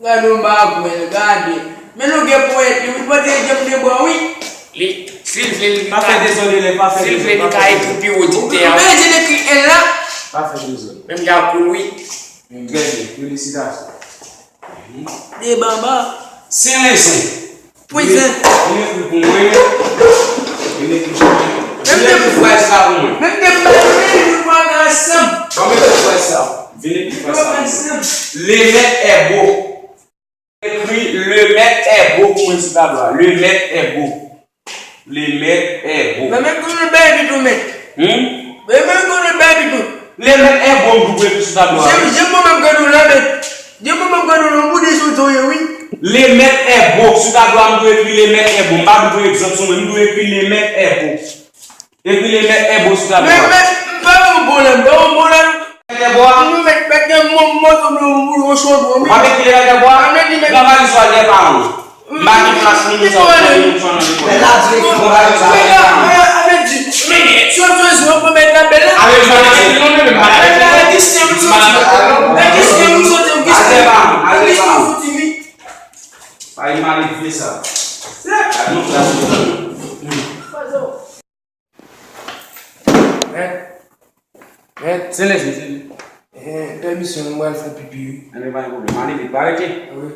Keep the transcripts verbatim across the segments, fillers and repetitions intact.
Gade yon bagay, gade. Men nou gen ponyèt li, wi, pote yon djab de bwa, wi. Li, si l vle, li ka, si l vle, li ka ekri pi wo di tè a. Ou bezwen ekri L la. Pa fè dezòd. Menm jan kou l, wi. Trè byen, felisitasyon. De baba. Sen Lezen. Prezan. Vin ekri pou mwen. Vin ekri pou mwen. Vin ekri fraz sa pou mwen. Menm de mwen, nou pran ansanm. Ban m ekri fraz sa. Vin ekri fraz sa pou mwen. Le maître est beau. Ekri le maître est beau pou mwen sou tablo a. Le maître est beau. Le maître est beau. Mwen menm konnen bay pito mèt. Hmm? Mwen menm konnen bay pito. Le maître est beau, m dwe ekri sou tablo a. Jan, jan mwen menm gade w la, mèt. Jan mwen menm gade w la, yon boude sou to ye, wi. Le maître est beau. Sou tablo a, m dwe ekri le maître est beau. M pa dwe egzanp sou mwen, m dwe ekri le maître est beau. Ekri le maître est beau sou tablo a. Men, men, m pa yon bon la, m pa yon bon la. Mèt est beau a? Non, mèt, mèt gen mò, mò, mò, mò, mò, mò, mò, mò. W ap ekri le maître est beau a? Travay sou al dè paran w. M pa gen plas pou moun sa yo, pou moun sa yo nan lekòl. Men la di, travay sou al dè paran w. Ale, ale, ale, ale, ale. Al dè paran w, al dè paran w. Al dè paran w. Pa gen mal vye sa. Gad yon plas pou moun. Mèt, mèt, se lè, se lè. Eh, pèmisyon, mwen pral fè pipi, wi. Anben, pa gen pwoblèm. Ale vit, pa rete. Wi.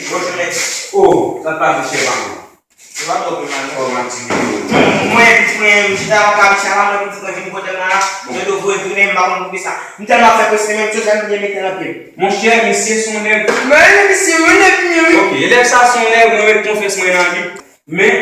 Bonjou, mèt. Oh, sa t pase, chè pa mwen? Se pa twòp, man. Kòman ti yo? Mwen, pitit mwen, m chita nan kay sa la, mwen, pitit mwen vin kote m la. Mwen do voye tounen, m pa konn poukisa. M tèlman fè prese, menm sou sa, m byen mete nan pye m. Monchè, misye se yon nèg. Mwen, misye, mwen, nèg, mwen, wi. Ok, elèv sa se yon nèg, mwen met konfyans mwen nan li. Men,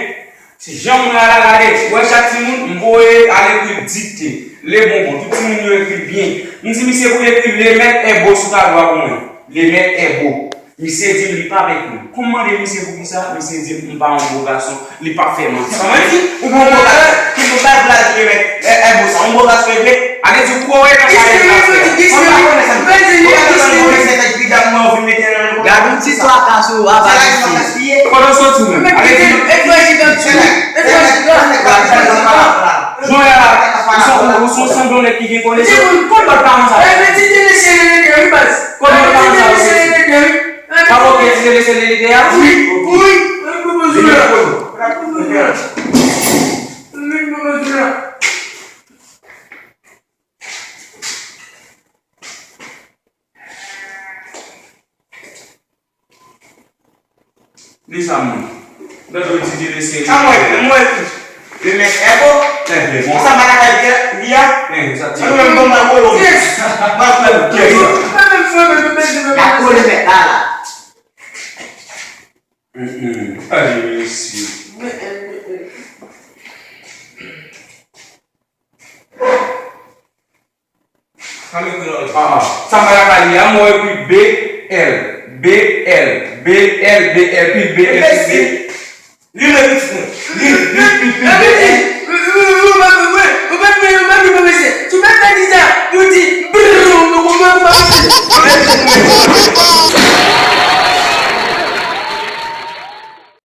si jan moun ala gade, ou wè chak timoun, m voye al ekri dikte. Le bonbon, tout timoun yo ekri byen. M di misye pou l ekri le maître est beau sou tablo a pou mwen. Le maître est beau. Misye di m li p ap ekri. Kon m mande misye poukisa, misye di m m pa yon bo gason. Li p ap fè manti. Sa manti? Ou pa yon bo gason. Ki bo gason la di le maître est beau sa? Yon bo gason e vre? Ale di ou kwè nan sa yo ap fè. Mwen pa konnen sa. Ou pa konnen sa, mwen vin mete nan. Gad yon ti twa ka sou ou, a pa isi. Kote w soti menm? Ale di Jwè a, ou se, ou se yon sanblon nèg ki gen konesans. Kote w al paran sa? Kote w al paran sa? Pa w oke, se lese lete a? Wi, wi. Li sa moun. Sa mwen, mwen, le mèt Ebo. Sa malakay li a. Sa nou menm bon mwen wolo. Mwen mwen. La kole mèt la la. Ay, mesye. Sa m ekri la. Ah, sa m pa ka li a, mwen ekri B L, B L, B L, B L, pi B L, pi B. Li menm pitit mwen. Li, li, pi, pi B L.